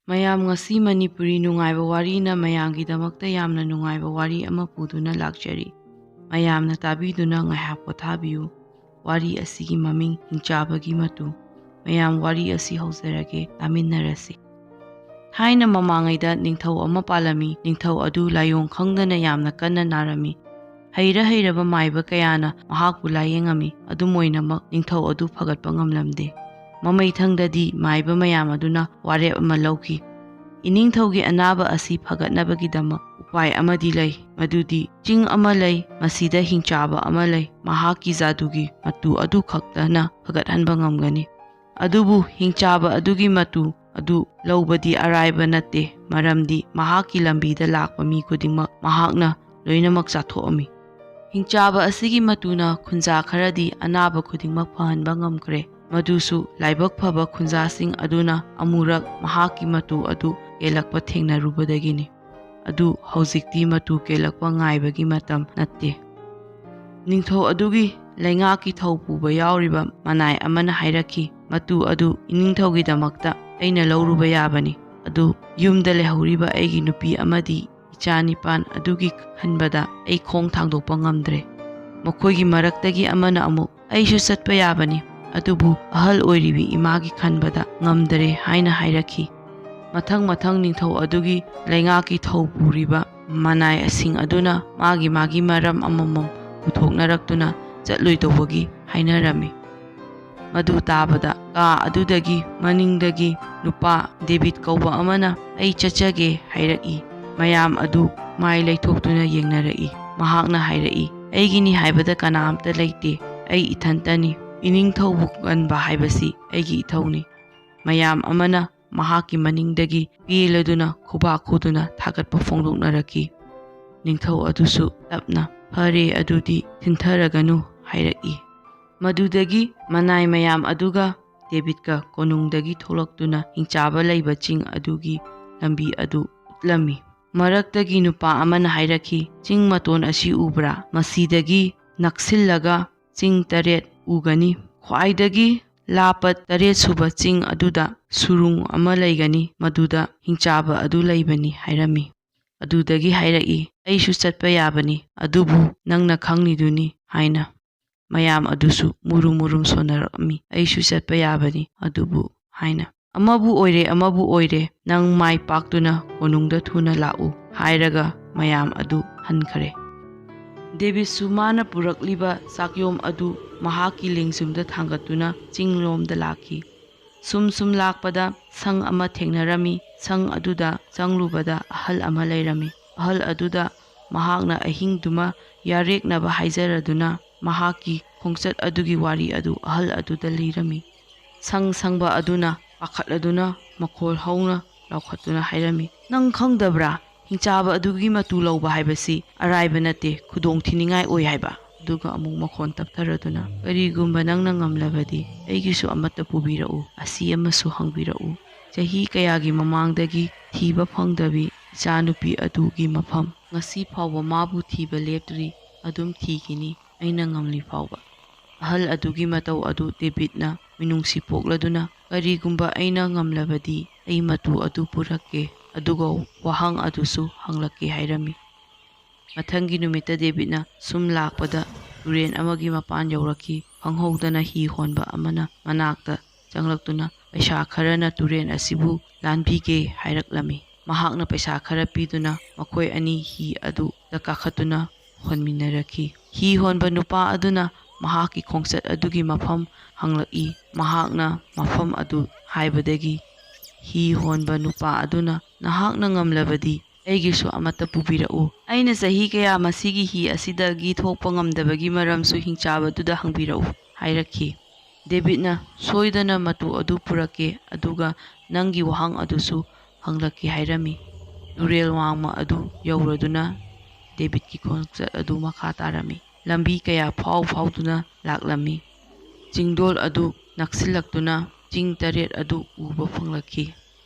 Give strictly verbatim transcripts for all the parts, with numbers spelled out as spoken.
ꯃꯌꯥꯝ, ꯉꯁꯤ ꯃꯅꯤꯄꯨꯔꯤ ꯅꯨꯡꯉꯥꯏꯕ ꯋꯥꯔꯤꯅ ꯃꯌꯥꯝꯒꯤꯗꯃꯛꯇ ꯌꯥꯝꯅ ꯅꯨꯡꯉꯥꯏꯕ ꯋꯥꯔꯤ ꯑꯃ ꯄꯨꯗꯨꯅ ꯂꯥꯛꯆꯔꯤ꯫ ꯃꯌꯥꯝꯅ ꯇꯥꯕꯤꯗꯨꯅ ꯉꯥꯏꯍꯥꯛ ꯄꯣꯊꯥꯕꯤꯌꯨ꯫ ꯋꯥꯔꯤ ꯑꯁꯤꯒꯤ ꯃꯃꯤꯡ ꯍꯤꯡꯆꯥꯕꯒꯤ ꯃꯇꯨ꯫ ꯃꯌꯥꯝ, ꯋꯥꯔꯤ ꯑꯁꯤ ꯍꯧꯖꯔꯒꯦ, ꯇꯥꯃꯤꯟꯅꯔꯁꯤ꯫ ꯊꯥꯏꯅ ꯃꯃꯥꯡꯉꯩꯗ ꯅꯤꯡꯊꯧ ꯑꯃ ꯄꯥꯜꯂꯝꯃꯤ꯫ ꯅꯤꯡꯊꯧ ꯑꯗꯨ ꯂꯥꯏꯑꯣꯡ ꯈꯪꯗꯅ ꯌꯥꯝꯅ ꯀꯟꯅ ꯅꯥꯔꯝꯃꯤ꯫ ꯍꯩꯔ ꯍꯩꯔꯕ ꯃꯥꯏꯕ ꯀꯌꯥꯅ ꯃꯍꯥꯛꯄꯨ ꯂꯥꯌꯦꯡꯉꯝꯃꯤ꯫ ꯑꯗꯨꯝ ꯑꯣꯏꯅꯃꯛ ꯅꯤꯡꯊꯧ ꯑꯗꯨ ꯐꯒꯠꯄ ꯉꯝꯂꯝꯗꯦ꯫ ꯃꯃꯩꯊꯪꯗꯗꯤ ꯃꯥꯏꯕ ꯃꯌꯥꯝ ꯑꯗꯨꯅ ꯋꯥꯔꯦꯞ ꯑꯃ ꯂꯧꯈꯤ꯫ ꯏꯅꯤꯡꯊꯧꯒꯤ ꯑꯅꯥꯕ ꯑꯁꯤ ꯐꯒꯠꯅꯕꯒꯤꯗꯃꯛ ꯎꯄꯥꯏ ꯑꯃꯗꯤ ꯂꯩ, ꯃꯗꯨꯗꯤ ꯆꯤꯡ ꯑꯃ ꯂꯩ, ꯃꯁꯤꯗ ꯍꯤꯡꯆꯥꯕ ꯑꯃ ꯂꯩ, ꯃꯍꯥꯛꯀꯤ ꯖꯥꯗꯨꯒꯤ ꯃꯇꯨ ꯑꯗꯨ ꯈꯛꯇꯅ ꯐꯒꯠꯍꯟꯕ ꯉꯝꯒꯅꯤ꯫ ꯑꯗꯨꯕꯨ ꯍꯤꯡꯆꯥꯕ ꯑꯗꯨꯒꯤ ꯃꯇꯨ ꯑꯗꯨ ꯂꯧꯕꯗꯤ ꯑꯔꯥꯏꯕ ꯅꯠꯇꯦ, ꯃꯔꯝꯗꯤ ꯃꯍꯥꯛꯀꯤ ꯂꯝꯕꯤꯗ ꯂꯥꯛꯄ ꯃꯤ ꯈꯨꯗꯤꯡꯃꯛ ꯃꯍꯥꯛꯅ ꯂꯣꯏꯅꯃꯛ ꯆꯥꯊꯣꯛꯑꯝꯃꯤ꯫ ꯍꯤꯡꯆꯥꯕ ꯑꯁꯤꯒꯤ ꯃꯇꯨꯅ ꯈꯨꯟꯖꯥ ꯈꯔꯗꯤ ꯑꯅꯥꯕ ꯈꯨꯗꯤꯡꯃꯛ ꯐꯍꯟꯕ ꯉꯝꯈ꯭ꯔꯦ, ꯃꯗꯨꯁꯨ ꯂꯥꯏꯕꯛ ꯐꯕ ꯈꯨꯟꯖꯥꯁꯤꯡ ꯑꯗꯨꯅ ꯑꯃꯨꯔꯛ ꯃꯍꯥꯛꯀꯤ ꯃꯇꯨ ꯑꯗꯨ ꯀꯦꯜꯂꯛꯄ ꯊꯦꯡꯅꯔꯨꯕꯗꯒꯤꯅꯤ꯫ ꯑꯗꯨ ꯍꯧꯖꯤꯛꯇꯤ ꯃꯇꯨ ꯀꯦꯜꯂꯛꯄ ꯉꯥꯏꯕꯒꯤ ꯃꯇꯝ ꯅꯠꯇꯦ꯫ ꯅꯤꯡꯊꯧ ꯑꯗꯨꯒꯤ ꯂꯩꯉꯥꯛꯀꯤ ꯊꯧ ꯄꯨꯕ ꯌꯥꯎꯔꯤꯕ ꯃꯅꯥꯏ ꯑꯃꯅ ꯍꯥꯏꯔꯛꯈꯤ, "ꯃꯇꯨ ꯑꯗꯨ ꯏꯅꯤꯡꯊꯧꯒꯤꯗꯃꯛꯇ ꯑꯩꯅ ꯂꯧꯔꯨꯕ ꯌꯥꯕꯅꯤ, ꯑꯗꯨ ꯌꯨꯝꯗ ꯂꯩꯍꯧꯔꯤꯕ ꯑꯩꯒꯤ ꯅꯨꯄꯤ ꯑꯃꯗꯤ ꯏꯆꯥ ꯅꯤꯄꯥꯟ ꯑꯗꯨꯒꯤ ꯈꯟꯕꯗ ꯑꯩ ꯈꯣꯡ ꯊꯥꯡꯗꯣꯛꯄ ꯉꯝꯗ꯭ꯔꯦ꯫ ꯃꯈꯣꯏꯒꯤ ꯃꯔꯛꯇꯒꯤ ꯑꯃꯅ ꯑꯃꯨꯛ, 'ꯑꯩꯁꯨ ꯆꯠꯄ ꯌꯥꯕꯅꯤ, ꯑꯗꯨꯕꯨ ꯑꯍꯜ ꯑꯣꯏꯔꯤꯕꯤ ꯏꯃꯥꯒꯤ ꯈꯟꯕꯗ ꯉꯝꯗ꯭ꯔꯦ' ꯍꯥꯏꯅ ꯍꯥꯏꯔꯛꯈꯤ꯫ ꯃꯊꯪ ꯃꯊꯪ ꯅꯤꯡꯊꯧ ꯑꯗꯨꯒꯤ ꯂꯩꯉꯥꯛꯀꯤ ꯊꯧ ꯄꯨꯔꯤꯕ ꯃꯅꯥꯏꯁꯤꯡ ꯑꯗꯨꯅ ꯃꯥꯒꯤ ꯃꯥꯒꯤ ꯃꯔꯝ ꯑꯃꯃꯝ ꯄꯨꯊꯣꯛꯅꯔꯛꯇꯨꯅ ꯆꯠꯂꯣꯏꯗꯧꯕꯒꯤ ꯍꯥꯏꯅꯔꯝꯃꯤ꯫ ꯃꯗꯨ ꯇꯥꯕꯗ ꯀꯥ ꯑꯗꯨꯗꯒꯤ ꯃꯅꯤꯡꯗꯒꯤ ꯅꯨꯄꯥ ꯗꯦꯕꯤꯠ ꯀꯧꯕ ꯑꯃꯅ, "ꯑꯩ ꯆꯠꯆꯒꯦ" ꯍꯥꯏꯔꯛꯏ꯫ ꯃꯌꯥꯝ ꯑꯗꯨ ꯃꯥꯏ ꯂꯩꯊꯣꯛꯇꯨꯅ ꯌꯦꯡꯅꯔꯛꯏ꯫ ꯃꯍꯥꯛꯅ ꯍꯥꯏꯔꯛꯏ, "ꯑꯩꯒꯤꯅꯤ ꯍꯥꯏꯕꯗ ꯀꯅꯥꯝꯇ ꯂꯩꯇꯦ꯫ ꯑꯩ ꯏꯊꯟꯇꯅꯤ꯫ ꯏꯅꯤꯡꯊꯧꯕꯨ ꯀꯟꯕ ꯍꯥꯏꯕꯁꯤ ꯑꯩꯒꯤ ꯏꯊꯧꯅꯤ"꯫ ꯃꯌꯥꯝ ꯑꯃꯅ ꯃꯍꯥꯛꯀꯤ ꯃꯅꯤꯡꯗꯒꯤ ꯄꯦꯜꯂꯗꯨꯅ ꯈꯨꯕꯥꯛ ꯈꯨꯗꯨꯅ ꯊꯥꯒꯠꯄ ꯐꯣꯡꯗꯣꯛꯅꯔꯛꯈꯤ꯫ ꯅꯤꯡꯊꯧ ꯑꯗꯨꯁꯨ ꯇꯞꯅ, "ꯐꯔꯦ, ꯑꯗꯨꯗꯤ ꯊꯤꯟꯊꯔꯒꯅꯨ" ꯍꯥꯏꯔꯛꯏ꯫ ꯃꯗꯨꯗꯒꯤ ꯃꯅꯥꯏ ꯃꯌꯥꯝ ꯑꯗꯨꯒ ꯗꯦꯕꯤꯠꯀ ꯀꯣꯅꯨꯡꯗꯒꯤ ꯊꯣꯛꯂꯛꯇꯨꯅ ꯍꯤꯡꯆꯥꯕ ꯂꯩꯕ ꯆꯤꯡ ꯑꯗꯨꯒꯤ ꯂꯝꯕꯤ ꯑꯗꯨ ꯎꯠꯂꯝꯃꯤ꯫ ꯃꯔꯛꯇꯒꯤ ꯅꯨꯄꯥ ꯑꯃꯅ ꯍꯥꯏꯔꯛꯈꯤ, "ꯆꯤꯡ ꯃꯇꯣꯟ ꯑꯁꯤ ꯎꯕ꯭ꯔꯥ? ꯃꯁꯤꯗꯒꯤ ꯅꯛꯁꯤꯜꯂꯒ ꯆꯤꯡ ꯇꯔꯦꯠ ꯎꯒꯅꯤ꯫ ꯈ꯭ꯋꯥꯏꯗꯒꯤ ꯂꯥꯞꯄ ꯇꯔꯦꯠ ꯁꯨꯕ ꯆꯤꯡ ꯑꯗꯨꯗ ꯁꯨꯔꯨꯡ ꯑꯃ ꯂꯩꯒꯅꯤ, ꯃꯗꯨꯗ ꯍꯤꯡꯆꯥꯕ ꯑꯗꯨ ꯂꯩꯕꯅꯤ" ꯍꯥꯏꯔꯝꯃꯤ꯫ ꯑꯗꯨꯗꯒꯤ ꯍꯥꯏꯔꯛꯏ, "ꯑꯩꯁꯨ ꯆꯠꯄ ꯌꯥꯕꯅꯤ, ꯑꯗꯨꯕꯨ ꯅꯪꯅ ꯈꯪꯂꯤꯗꯨꯅꯤ" ꯍꯥꯏꯅ꯫ ꯃꯌꯥꯝ ꯑꯗꯨꯁꯨ ꯃꯨꯔꯨꯝ ꯃꯨꯔꯨꯝ ꯁꯣꯟꯅꯔꯛꯂꯝꯃꯤ꯫ "ꯑꯩꯁꯨ ꯆꯠꯄ ꯌꯥꯕꯅꯤ ꯑꯗꯨꯕꯨ" ꯍꯥꯏꯅ꯫ "ꯑꯃꯕꯨ ꯑꯣꯏꯔꯦ, ꯑꯃꯕꯨ ꯑꯣꯏꯔꯦ, ꯅꯪ ꯃꯥꯏ ꯄꯥꯛꯇꯨꯅ ꯀꯣꯅꯨꯡꯗ ꯊꯨꯅ ꯂꯥꯛꯎ" ꯍꯥꯏꯔꯒ ꯃꯌꯥꯝ ꯑꯗꯨ ꯍꯟꯈꯔꯦ꯫ ꯗꯦꯕꯤꯠꯁꯨ ꯃꯥꯅ ꯄꯨꯔꯛꯂꯤꯕ ꯆꯥꯛꯌꯣꯝ ꯑꯗꯨ ꯃꯍꯥꯛꯀꯤ ꯂꯦꯡꯖꯨꯝꯗ ꯊꯥꯡꯒꯠꯇꯨꯅ ꯆꯤꯡꯂꯣꯝꯗ ꯂꯥꯛꯈꯤ꯫ ꯁꯨꯝ ꯁꯨꯝ ꯂꯥꯛꯄꯗ ꯁꯪ ꯑꯃ ꯊꯦꯡꯅꯔꯝꯃꯤ꯫ ꯁꯪ ꯑꯗꯨꯗ ꯆꯪꯂꯨꯕꯗ ꯑꯍꯜ ꯑꯃ ꯂꯩꯔꯝꯃꯤ꯫ ꯑꯍꯜ ꯑꯗꯨꯗ ꯃꯍꯥꯛꯅ ꯑꯍꯤꯡꯗꯨꯃ ꯌꯥꯔꯦꯛꯅꯕ ꯍꯥꯏꯖꯔꯗꯨꯅ ꯃꯍꯥꯛꯀꯤ ꯈꯣꯡꯆꯠ ꯑꯗꯨꯒꯤ ꯋꯥꯔꯤ ꯑꯗꯨ ꯑꯍꯜ ꯑꯗꯨꯗ ꯂꯤꯔꯝꯃꯤ꯫ ꯁꯪ ꯁꯪꯕ ꯑꯗꯨꯅ ꯄꯥꯈꯠꯂꯗꯨꯅ ꯃꯈꯣꯜ ꯍꯧꯅ ꯂꯥꯎꯈꯠꯇꯨꯅ ꯍꯥꯏꯔꯝꯃꯤ, "ꯅꯪ ꯈꯪꯗꯕ꯭ꯔꯥ? ꯍꯤꯡꯆꯥꯕ ꯑꯗꯨꯒꯤ ꯃꯇꯨ ꯂꯧꯕ ꯍꯥꯏꯕꯁꯤ ꯑꯔꯥꯏꯕ ꯅꯠꯇꯦ, ꯈꯨꯗꯣꯡ ꯊꯤꯅꯤꯡꯉꯥꯏ ꯑꯣꯏ ꯍꯥꯏꯕ"꯫ ꯑꯗꯨꯒ ꯑꯃꯨꯛ ꯃꯈꯣꯟ ꯇꯞꯊꯔꯗꯨꯅ, "ꯀꯔꯤꯒꯨꯝꯕ ꯅꯪꯅ ꯉꯝꯂꯕꯗꯤ ꯑꯩꯒꯤꯁꯨ ꯑꯃꯠꯇ ꯄꯨꯕꯤꯔꯛꯎ, ꯑꯁꯤ ꯑꯃꯁꯨ ꯍꯪꯕꯤꯔꯛꯎ꯫ ꯆꯍꯤ ꯀꯌꯥꯒꯤ ꯃꯃꯥꯡꯗꯒꯤ ꯊꯤꯕ ꯐꯪꯗꯕꯤ ꯏꯆꯥꯅꯨꯄꯤ ꯑꯗꯨꯒꯤ ꯃꯐꯝ꯫ ꯉꯁꯤ ꯐꯥꯎꯕ ꯃꯥꯕꯨ ꯊꯤꯕ ꯂꯦꯞꯇ꯭ꯔꯤ, ꯑꯗꯨꯝ ꯊꯤꯈꯤꯅꯤ, ꯑꯩꯅ ꯉꯝꯂꯤ ꯐꯥꯎꯕ"꯫ ꯑꯍꯜ ꯑꯗꯨꯒꯤ ꯃꯇꯧ ꯑꯗꯨ ꯗꯦꯕꯤꯠꯅ ꯃꯤꯅꯨꯡꯁꯤ ꯄꯣꯛꯂꯗꯨꯅ, "ꯀꯔꯤꯒꯨꯝꯕ ꯑꯩꯅ ꯉꯝꯂꯕꯗꯤ ꯑꯩ ꯃꯇꯨ ꯑꯗꯨ ꯄꯨꯔꯛꯀꯦ, ꯑꯗꯨꯒ ꯋꯥꯍꯪ ꯑꯗꯨꯁꯨ ꯍꯪꯂꯛꯀꯦ" ꯍꯥꯏꯔꯝꯃꯤ꯫ ꯃꯊꯪꯒꯤ ꯅꯨꯃꯤꯠꯇ ꯗꯦꯕꯤꯠꯅ ꯁꯨꯝ ꯂꯥꯛꯄꯗ ꯇꯨꯔꯦꯟ ꯑꯃꯒꯤ ꯃꯄꯥꯟ ꯌꯧꯔꯛꯈꯤ꯫ ꯈꯪꯍꯧꯗꯅ ꯍꯤ ꯍꯣꯟꯕ ꯑꯃꯅ ꯃꯅꯥꯛꯇ ꯆꯪꯂꯛꯇꯨꯅ ꯄꯩꯁꯥ ꯈꯔꯅ ꯇꯨꯔꯦꯟ ꯑꯁꯤꯕꯨ ꯂꯥꯟꯕꯤꯒꯦ ꯍꯥꯏꯔꯛꯂꯝꯃꯤ꯫ ꯃꯍꯥꯛꯅ ꯄꯩꯁꯥ ꯈꯔ ꯄꯤꯗꯨꯅ ꯃꯈꯣꯏ ꯑꯅꯤ ꯍꯤ ꯑꯗꯨꯗ ꯀꯥꯈꯠꯇꯨꯅ ꯍꯣꯟꯃꯤꯟꯅꯔꯛꯈꯤ꯫ ꯍꯤ ꯍꯣꯟꯕ ꯅꯨꯄꯥ ꯑꯗꯨꯅ ꯃꯍꯥꯛꯀꯤ ꯈꯣꯡꯆꯠ ꯑꯗꯨꯒꯤ ꯃꯐꯝ ꯍꯪꯂꯛꯏ꯫ ꯃꯍꯥꯛꯅ ꯃꯐꯝ ꯑꯗꯨ ꯍꯥꯏꯕꯗꯒꯤ ꯍꯤ ꯍꯣꯟꯕ ꯅꯨꯄꯥ ꯑꯗꯨꯅ, "ꯅꯍꯥꯛꯅ ꯉꯝꯂꯕꯗꯤ ꯑꯩꯒꯤꯁꯨ ꯑꯃꯠꯇ ꯄꯨꯕꯤꯔꯛꯎ꯫ ꯑꯩꯅ ꯆꯍꯤ ꯀꯌꯥ ꯃꯁꯤꯒꯤ ꯍꯤ ꯑꯁꯤꯗꯒꯤ ꯊꯣꯛꯄ ꯉꯝꯗꯕꯒꯤ ꯃꯔꯝꯁꯨ ꯍꯤꯡꯆꯥꯕꯗꯨꯗ ꯍꯪꯕꯤꯔꯛꯎ" ꯍꯥꯏꯔꯛꯈꯤ꯫ ꯗꯦꯕꯤꯠꯅ, "ꯁꯣꯏꯗꯅ ꯃꯇꯨ ꯑꯗꯨ ꯄꯨꯔꯛꯀꯦ, ꯑꯗꯨꯒ ꯅꯪꯒꯤ ꯋꯥꯍꯪ ꯑꯗꯨꯁꯨ ꯍꯪꯂꯛꯀꯦ" ꯍꯥꯏꯔꯝꯃꯤ꯫ ꯇꯨꯔꯦꯜ ꯋꯥꯡꯃ ꯑꯗꯨ ꯌꯧꯔꯗꯨꯅ ꯗꯦꯕꯤꯠꯀꯤ ꯈꯣꯡꯆꯠ ꯑꯗꯨ ꯃꯈꯥ ꯇꯥꯔꯝꯃꯤ꯫ ꯂꯝꯕꯤ ꯀꯌꯥ ꯐꯥꯎ ꯐꯥꯎꯗꯨꯅ ꯂꯥꯛꯂꯝꯃꯤ꯫ ꯆꯤꯡꯗꯣꯜ ꯑꯗꯨ ꯅꯛꯁꯤꯜꯂꯛꯇꯨꯅ ꯆꯤꯡ ꯇꯔꯦꯠ ꯑꯗꯨ ꯎꯕ ꯐꯪꯂꯛꯈꯤ꯫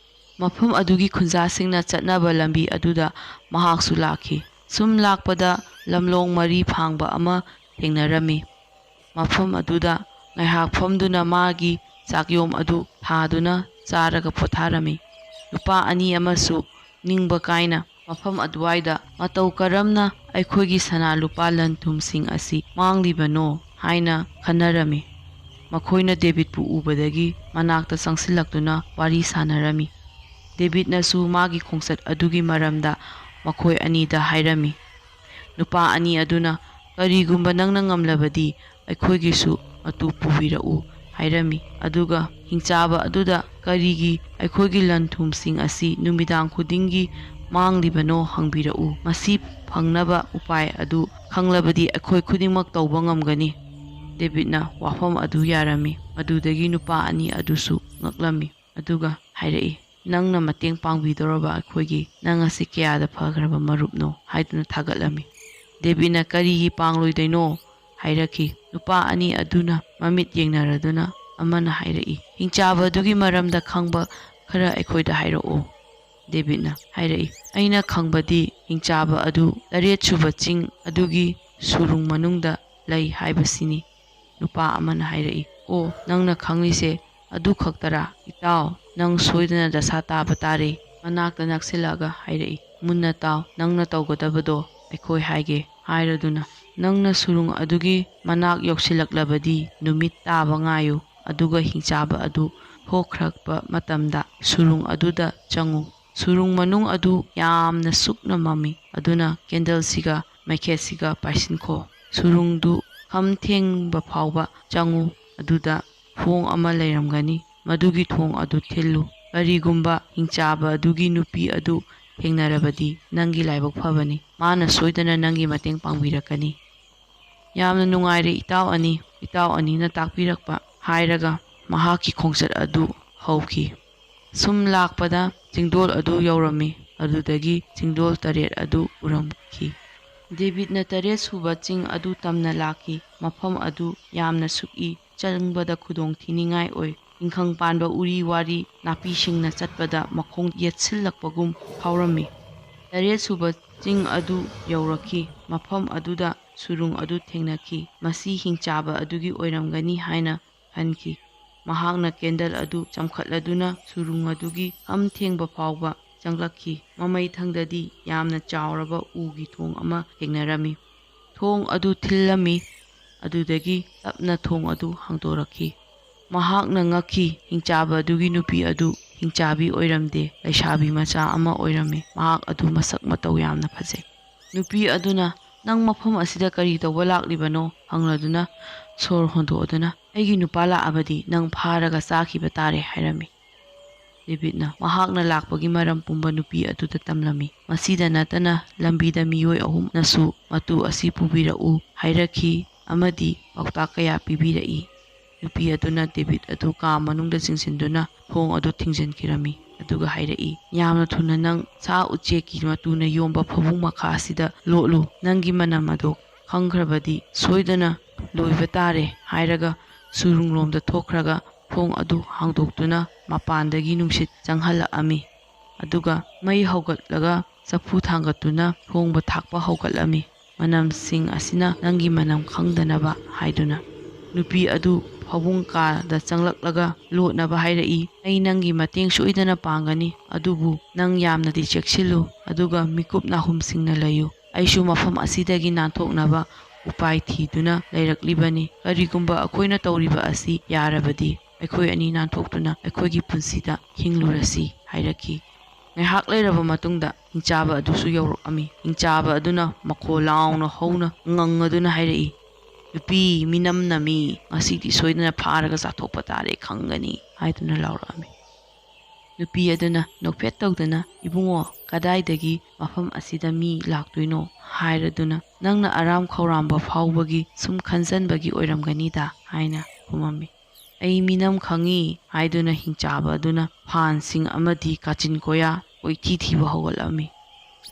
ꯃꯐꯝ ꯑꯗꯨꯒꯤ ꯈꯨꯟꯖꯥꯁꯤꯡꯅ ꯆꯠꯅꯕ ꯂꯝꯕꯤ ꯑꯗꯨꯗ ꯃꯍꯥꯛꯁꯨ ꯂꯥꯛꯈꯤ꯫ ꯁꯨꯝ ꯂꯥꯛꯄꯗ ꯂꯝꯂꯣꯡ ꯃꯔꯤ ꯐꯥꯡꯕ ꯑꯃ ꯊꯦꯡꯅꯔꯝꯃꯤ꯫ ꯃꯐꯝ ꯑꯗꯨꯗ ꯉꯥꯏꯍꯥꯛ ꯐꯝꯗꯨꯅ ꯃꯥꯒꯤ ꯆꯥꯛꯌꯣꯝ ꯑꯗꯨ ꯊꯥꯗꯨꯅ ꯆꯥꯔꯒ ꯄꯣꯊꯥꯔꯝꯃꯤ꯫ ꯅꯨꯄꯥ ꯑꯅꯤ ꯑꯃꯁꯨ ꯅꯤꯡꯕ ꯀꯥꯏꯅ ꯃꯐꯝ ꯑꯗꯨꯋꯥꯏꯗ ꯃꯇꯧ ꯀꯔꯝꯅ ꯑꯩꯈꯣꯏꯒꯤ ꯁꯅꯥ ꯂꯨꯄꯥ ꯂꯟ ꯊꯨꯝꯁꯤꯡ ꯑꯁꯤ ꯃꯥꯡꯂꯤꯕꯅꯣ ꯍꯥꯏꯅ ꯈꯟꯅꯔꯝꯃꯤ꯫ ꯃꯈꯣꯏꯅ ꯗꯦꯕꯤꯠꯄꯨ ꯎꯕꯗꯒꯤ ꯃꯅꯥꯛꯇ ꯆꯪꯁꯤꯜꯂꯛꯇꯨꯅ ꯋꯥꯔꯤ ꯁꯥꯟꯅꯔꯝꯃꯤ꯫ ꯗꯦꯕꯤꯠꯅꯁꯨ ꯃꯥꯒꯤ ꯈꯣꯡꯆꯠ ꯑꯗꯨꯒꯤ ꯃꯔꯝꯗ ꯃꯈꯣꯏ ꯑꯅꯤꯗ ꯍꯥꯏꯔꯝꯃꯤ꯫ ꯅꯨꯄꯥ ꯑꯅꯤ ꯑꯗꯨꯅ, "ꯀꯔꯤꯒꯨꯝꯕ ꯅꯪꯅ ꯉꯝꯂꯕꯗꯤ ꯑꯩꯈꯣꯏꯒꯤꯁꯨ ꯃꯇꯨ ꯄꯨꯕꯤꯔꯛꯎ" ꯍꯥꯏꯔꯝꯃꯤ꯫ ꯑꯗꯨꯒ ꯍꯤꯡꯆꯥꯕ ꯑꯗꯨꯗ ꯀꯔꯤꯒꯤ ꯑꯩꯈꯣꯏꯒꯤ ꯂꯟ ꯊꯨꯝꯁꯤꯡ ꯑꯁꯤ ꯅꯨꯃꯤꯗꯥꯡ ꯈꯨꯗꯤꯡꯒꯤ ꯃꯥꯡꯂꯤꯕꯅꯣ ꯍꯪꯕꯤꯔꯛꯎ꯫ ꯃꯁꯤ ꯐꯪꯅꯕ ꯎꯄꯥꯏ ꯑꯗꯨ ꯈꯪꯂꯕꯗꯤ ꯑꯩꯈꯣꯏ ꯈꯨꯗꯤꯡꯃꯛ ꯇꯧꯕ ꯉꯝꯒꯅꯤ꯫ ꯗꯦꯕꯤꯠꯅ ꯋꯥꯐꯝ ꯑꯗꯨ ꯌꯥꯔꯝꯃꯤ꯫ ꯑꯗꯨꯗꯒꯤ ꯅꯨꯄꯥ ꯑꯅꯤ ꯑꯗꯨꯁꯨ ꯉꯛꯂꯝꯃꯤ꯫ ꯑꯗꯨꯒ ꯍꯥꯏꯔꯛꯏ, "ꯅꯪꯅ ꯃꯇꯦꯡ ꯄꯥꯡꯕꯤꯗꯧꯔꯕ ꯑꯩꯈꯣꯏꯒꯤ ꯅꯪ ꯑꯁꯤ ꯀꯌꯥꯗ ꯐꯈ꯭ꯔꯕ ꯃꯔꯨꯞꯅꯣ" ꯍꯥꯏꯗꯨꯅ ꯊꯥꯒꯠꯂꯝꯃꯤ꯫ ꯗꯦꯕꯤꯠꯅ, "ꯀꯔꯤꯒꯤ ꯄꯥꯡꯂꯣꯏꯗꯣꯏꯅꯣ?" ꯍꯥꯏꯔꯛꯈꯤ꯫ ꯅꯨꯄꯥ ꯑꯅꯤ ꯑꯗꯨꯅ ꯃꯃꯤꯠ ꯌꯦꯡꯅꯔꯗꯨꯅ ꯑꯃꯅ ꯍꯥꯏꯔꯛꯏ, "ꯍꯤꯡꯆꯥꯕ ꯑꯗꯨꯒꯤ ꯃꯔꯝꯗ ꯈꯪꯕ ꯈꯔ ꯑꯩꯈꯣꯏꯗ ꯍꯥꯏꯔꯛꯑꯣ"꯫ ꯗꯦꯕꯤꯠꯅ ꯍꯥꯏꯔꯛꯏ, "ꯑꯩꯅ ꯈꯪꯕꯗꯤ ꯍꯤꯡꯆꯥꯕ ꯑꯗꯨ ꯇꯔꯦꯠ ꯁꯨꯕ ꯆꯤꯡ ꯑꯗꯨꯒꯤ ꯁꯨꯔꯨꯡ ꯃꯅꯨꯡꯗ ꯂꯩ ꯍꯥꯏꯕꯁꯤꯅꯤ"꯫ ꯅꯨꯄꯥ ꯑꯃꯅ ꯍꯥꯏꯔꯛꯏ, "ꯑꯣ, ꯅꯪꯅ ꯈꯪꯂꯤꯁꯦ ꯑꯗꯨ ꯈꯛꯇꯔꯥ? ꯏꯇꯥꯎ, ꯅꯪ ꯁꯣꯏꯗꯅ ꯗꯁꯥ ꯇꯥꯕ ꯇꯥꯔꯦ"꯫ ꯃꯅꯥꯛꯇ ꯅꯛꯁꯤꯜꯂꯛꯑꯒ ꯍꯥꯏꯔꯛꯏ, "ꯃꯨꯟꯅ ꯇꯥꯎ, ꯅꯪꯅ ꯇꯧꯒꯗꯕꯗꯣ ꯑꯩꯈꯣꯏ ꯍꯥꯏꯒꯦ" ꯍꯥꯏꯔꯗꯨꯅ, "ꯅꯪꯅ ꯁꯨꯔꯨꯡ ꯑꯗꯨꯒꯤ ꯃꯅꯥꯛ ꯌꯧꯁꯤꯜꯂꯛꯂꯕꯗꯤ ꯅꯨꯃꯤꯠ ꯇꯥꯕ ꯉꯥꯏꯌꯨ, ꯑꯗꯨꯒ ꯍꯤꯡꯆꯥꯕ ꯑꯗꯨ ꯊꯣꯛꯈ꯭ꯔꯛꯄ ꯃꯇꯝꯗ ꯁꯨꯔꯨꯡ ꯑꯗꯨꯗ ꯆꯪꯉꯨ꯫ ꯁꯨꯔꯨꯡ ꯃꯅꯨꯡ ꯑꯗꯨ ꯌꯥꯝꯅ ꯁꯨꯛꯅ ꯃꯝꯃꯤ, ꯑꯗꯨꯅ ꯀꯦꯟꯗꯜꯁꯤꯒ ꯃꯩꯈꯦꯠꯁꯤꯒ ꯄꯥꯏꯁꯤꯟꯈꯣ꯫ ꯁꯨꯔꯨꯡꯗꯨ ꯈꯝ ꯊꯦꯡꯕ ꯐꯥꯎꯕ ꯆꯪꯉꯨ, ꯑꯗꯨꯗ ꯊꯣꯡ ꯑꯃ ꯂꯩꯔꯝꯒꯅꯤ, ꯃꯗꯨꯒꯤ ꯊꯣꯡ ꯑꯗꯨ ꯊꯤꯜꯂꯨ꯫ ꯀꯔꯤꯒꯨꯝꯕ ꯍꯤꯡꯆꯥꯕ ꯑꯗꯨꯒꯤ ꯅꯨꯄꯤ ꯑꯗꯨ ꯊꯦꯡꯅꯔꯕꯗꯤ ꯅꯪꯒꯤ ꯂꯥꯏꯕꯛ ꯐꯕꯅꯤ, ꯃꯥꯅ ꯁꯣꯏꯗꯅ ꯅꯪꯒꯤ ꯃꯇꯦꯡ ꯄꯥꯡꯕꯤꯔꯛꯀꯅꯤ"꯫ "ꯌꯥꯝꯅ ꯅꯨꯡꯉꯥꯏꯔꯦ ꯏꯇꯥꯎ ꯑꯅꯤ, ꯏꯇꯥꯎ ꯑꯅꯤꯅ ꯇꯥꯛꯄꯤꯔꯛꯄ" ꯍꯥꯏꯔꯒ ꯃꯍꯥꯛꯀꯤ ꯈꯣꯡꯆꯠ ꯑꯗꯨ ꯍꯧꯈꯤ꯫ ꯁꯨꯝ ꯂꯥꯛꯄꯗ ꯆꯤꯡꯗꯣꯜ ꯑꯗꯨ ꯌꯧꯔꯝꯃꯤ꯫ ꯑꯗꯨꯗꯒꯤ ꯆꯤꯡꯗꯣꯜ ꯇꯔꯦꯠ ꯑꯗꯨ ꯎꯔꯝꯈꯤ꯫ ꯗꯦꯕꯤꯠꯅ ꯇꯔꯦꯠ ꯁꯨꯕ ꯆꯤꯡ ꯑꯗꯨ ꯇꯝꯅ ꯂꯥꯛꯈꯤ꯫ ꯃꯐꯝ ꯑꯗꯨ ꯌꯥꯝꯅ ꯁꯨꯛꯏ, ꯆꯪꯕꯗ ꯈꯨꯗꯣꯡ ꯊꯤꯅꯤꯡꯉꯥꯏ ꯑꯣꯏ꯫ ꯏꯪꯈꯪ ꯄꯥꯟꯕ ꯎꯔꯤ ꯋꯥꯔꯤ ꯅꯥꯄꯤꯁꯤꯡꯅ ꯆꯠꯄꯗ ꯃꯈꯣꯡ ꯌꯦꯠꯁꯤꯜꯂꯛꯄꯒꯨꯝ ꯐꯥꯎꯔꯝꯃꯤ꯫ ꯇꯔꯦꯠ ꯁꯨꯕ ꯆꯤꯡ ꯑꯗꯨ ꯌꯧꯔꯛꯈꯤ꯫ ꯃꯐꯝ ꯑꯗꯨꯗ ꯁꯨꯔꯨꯡ ꯑꯗꯨ ꯊꯦꯡꯅꯈꯤ꯫ ꯃꯁꯤ ꯍꯤꯡꯆꯥꯕ ꯑꯗꯨꯒꯤ ꯑꯣꯏꯔꯝꯒꯅꯤ ꯍꯥꯏꯅ ꯈꯟꯈꯤ꯫ ꯃꯍꯥꯛꯅ ꯀꯦꯟꯗꯜ ꯑꯗꯨ ꯆꯝꯈꯠꯂꯗꯨꯅ ꯁꯨꯔꯨꯡ ꯑꯗꯨꯒꯤ ꯈꯝ ꯊꯦꯡꯕ ꯐꯥꯎꯕ ꯆꯪꯂꯛꯈꯤ꯫ ꯃꯃꯩ ꯊꯪꯗꯗꯤ ꯌꯥꯝꯅ ꯆꯥꯎꯔꯕ ꯎꯒꯤ ꯊꯣꯡ ꯑꯃ ꯊꯦꯡꯅꯔꯝꯃꯤ꯫ ꯊꯣꯡ ꯑꯗꯨ ꯊꯤꯜꯂꯝꯃꯤ꯫ ꯑꯗꯨꯗꯒꯤ ꯇꯞꯅ ꯊꯣꯡ ꯑꯗꯨ ꯍꯥꯡꯗꯣꯔꯛꯈꯤ꯫ ꯃꯍꯥꯛꯅ ꯉꯛꯈꯤ꯫ ꯍꯤꯡꯆꯥꯕ ꯑꯗꯨꯒꯤ ꯅꯨꯄꯤ ꯑꯗꯨ ꯍꯤꯡꯆꯥꯕꯤ ꯑꯣꯏꯔꯝꯗꯦ, ꯂꯩꯁꯥꯕꯤ ꯃꯆꯥ ꯑꯃ ꯑꯣꯏꯔꯝꯃꯤ꯫ ꯃꯍꯥꯛ ꯑꯗꯨ ꯃꯁꯛ ꯃꯇꯧ ꯌꯥꯝꯅ ꯐꯖꯩ꯫ ꯅꯨꯄꯤ ꯑꯗꯨꯅ, "ꯅꯪ ꯃꯐꯝ ꯑꯁꯤꯗ ꯀꯔꯤ ꯇꯧꯕ ꯂꯥꯛꯂꯤꯕꯅꯣ?" ꯍꯪꯂꯗꯨꯅ, ꯁꯣꯔ ꯍꯣꯟꯗꯣꯛꯑꯗꯨꯅ, "ꯑꯩꯒꯤ ꯅꯨꯄꯥ ꯂꯥꯛꯑꯕꯗꯤ ꯅꯪ ꯐꯥꯔꯒ ꯆꯥꯈꯤꯕ ꯇꯥꯔꯦ" ꯍꯥꯏꯔꯝꯃꯤ꯫ ꯗꯦꯕꯤꯠꯅ ꯃꯍꯥꯛꯅ ꯂꯥꯛꯄꯒꯤ ꯃꯔꯝ ꯄꯨꯝꯕ ꯅꯨꯄꯤ ꯑꯗꯨꯗ ꯇꯝꯂꯝꯃꯤ꯫ ꯃꯁꯤꯗ ꯅꯠꯇꯅ ꯂꯝꯕꯤꯗ ꯃꯤꯑꯣꯏ ꯑꯍꯨꯝꯅꯁꯨ ꯃꯇꯨ ꯑꯁꯤ ꯄꯨꯕꯤꯔꯛꯎ ꯍꯥꯏꯔꯛꯈꯤ ꯑꯃꯗꯤ ꯄꯥꯎꯇꯥꯛ ꯀꯌꯥ ꯄꯤꯕꯤꯔꯛꯏ꯫ ꯅꯨꯄꯤ ꯑꯗꯨꯅ ꯗꯦꯕꯤꯠ ꯑꯗꯨ ꯀꯥ ꯃꯅꯨꯡꯗ ꯆꯤꯡꯁꯤꯟꯗꯨꯅ ꯊꯣꯡ ꯑꯗꯨ ꯊꯤꯡꯖꯤꯟꯈꯤꯔꯝꯃꯤ, ꯑꯗꯨꯒ ꯍꯥꯏꯔꯛꯏ, "ꯌꯥꯝꯅ ꯊꯨꯅ ꯅꯪ ꯁꯥ ꯎꯆꯦꯛꯀꯤ ꯃꯇꯨꯅ ꯌꯣꯝꯕ ꯐꯃꯨꯡ ꯃꯈꯥ ꯑꯁꯤꯗ ꯂꯣꯠꯂꯨ꯫ ꯅꯪꯒꯤ ꯃꯅꯝ ꯑꯗꯨ ꯈꯪꯈ꯭ꯔꯕꯗꯤ ꯁꯣꯏꯗꯅ ꯂꯣꯏꯕ ꯇꯥꯔꯦ" ꯍꯥꯏꯔꯒ ꯁꯨꯔꯨꯡꯂꯣꯝꯗ ꯊꯣꯛꯈ꯭ꯔꯒ ꯊꯣꯡ ꯑꯗꯨ ꯍꯥꯡꯗꯣꯛꯇꯨꯅ ꯃꯄꯥꯟꯗꯒꯤ ꯅꯨꯡꯁꯤꯠ ꯆꯪꯍꯜꯂꯛꯑꯝꯃꯤ꯫ ꯑꯗꯨꯒ ꯃꯩ ꯍꯧꯒꯠꯂꯒ ꯆꯐꯨ ꯊꯥꯡꯒꯠꯇꯨꯅ ꯊꯣꯡꯕ ꯊꯥꯛꯄ ꯍꯧꯒꯠꯂꯝꯃꯤ꯫ "ꯃꯅꯝꯁꯤꯡ ꯑꯁꯤꯅ ꯅꯪꯒꯤ ꯃꯅꯝ ꯈꯪꯗꯅꯕ" ꯍꯥꯏꯗꯨꯅ꯫ ꯅꯨꯄꯤ ꯑꯗꯨ ꯐꯃꯨꯡ ꯀꯥꯗ ꯆꯪꯂꯛꯂꯒ ꯂꯣꯠꯅꯕ ꯍꯥꯏꯔꯛꯏ, "ꯑꯩ ꯅꯪꯒꯤ ꯃꯇꯦꯡ ꯁꯣꯏꯗꯅ ꯄꯥꯡꯒꯅꯤ, ꯑꯗꯨꯕꯨ ꯅꯪ ꯌꯥꯝꯅꯗꯤ ꯆꯦꯛꯁꯤꯜꯂꯨ, ꯑꯗꯨꯒ ꯃꯤꯀꯨꯞ ꯅꯥꯍꯨꯝꯁꯤꯡꯅ ꯂꯩꯌꯨ꯫ ꯑꯩꯁꯨ ꯃꯐꯝ ꯑꯁꯤꯗꯒꯤ ꯅꯥꯟꯊꯣꯛꯅꯕ ꯎꯄꯥꯏ ꯊꯤꯗꯨꯅ ꯂꯩꯔꯛꯂꯤꯕꯅꯤ꯫ ꯀꯔꯤꯒꯨꯝꯕ ꯑꯩꯈꯣꯏꯅ ꯇꯧꯔꯤꯕ ꯑꯁꯤ ꯌꯥꯔꯕꯗꯤ ꯑꯩꯈꯣꯏ ꯑꯅꯤ ꯅꯥꯟꯊꯣꯛꯇꯨꯅ ꯑꯩꯈꯣꯏꯒꯤ ꯄꯨꯟꯁꯤꯗ ꯍꯤꯡꯂꯨꯔꯁꯤ" ꯍꯥꯏꯔꯛꯈꯤ꯫ ꯉꯥꯏꯍꯥꯛ ꯂꯩꯔꯕ ꯃꯇꯨꯡꯗ ꯍꯤꯡꯆꯥꯕ ꯑꯗꯨꯁꯨ ꯌꯧꯔꯛꯑꯝꯃꯤ꯫ ꯍꯤꯡꯆꯥꯕ ꯑꯗꯨꯅ ꯃꯈꯣꯜ ꯂꯥꯎꯅ ꯍꯧꯅ ꯉꯪꯉꯗꯨꯅ ꯍꯥꯏꯔꯛꯏ, "ꯅꯨꯄꯤ, ꯃꯤꯅꯝ ꯅꯝꯃꯤ, ꯉꯁꯤꯗꯤ ꯁꯣꯏꯗꯅ ꯐꯥꯔꯒ ꯆꯥꯊꯣꯛꯄ ꯇꯥꯔꯦ ꯈꯪꯒꯅꯤ" ꯍꯥꯏꯗꯨꯅ ꯂꯥꯎꯔꯛꯑꯝꯃꯤ꯫ ꯅꯨꯄꯤ ꯑꯗꯨꯅ ꯅꯣꯛꯐꯦꯠ ꯇꯧꯗꯅ, "ꯏꯕꯨꯡꯉꯣ, ꯀꯗꯥꯏꯗꯒꯤ ꯃꯐꯝ ꯑꯁꯤꯗ ꯃꯤ ꯂꯥꯛꯇꯣꯏꯅꯣ?" ꯍꯥꯏꯔꯗꯨꯅ, "ꯅꯪꯅ ꯑꯔꯥꯝ ꯈꯧꯔꯥꯡꯕ ꯐꯥꯎꯕꯒꯤ ꯁꯨꯝ ꯈꯟꯖꯟꯕꯒꯤ ꯑꯣꯏꯔꯝꯒꯅꯤꯗ" ꯍꯥꯏꯅ ꯈꯨꯝꯃꯝꯃꯤ꯫ "ꯑꯩ ꯃꯤꯅꯝ ꯈꯪꯉꯤ" ꯍꯥꯏꯗꯨꯅ ꯍꯤꯡꯆꯥꯕ ꯑꯗꯨꯅ ꯐꯥꯟꯁꯤꯡ ꯑꯃꯗꯤ ꯀꯥꯆꯤꯟ ꯀꯣꯌꯥ ꯀꯣꯏꯊꯤ ꯊꯤꯕ ꯍꯧꯒꯠꯂꯝꯃꯤ꯫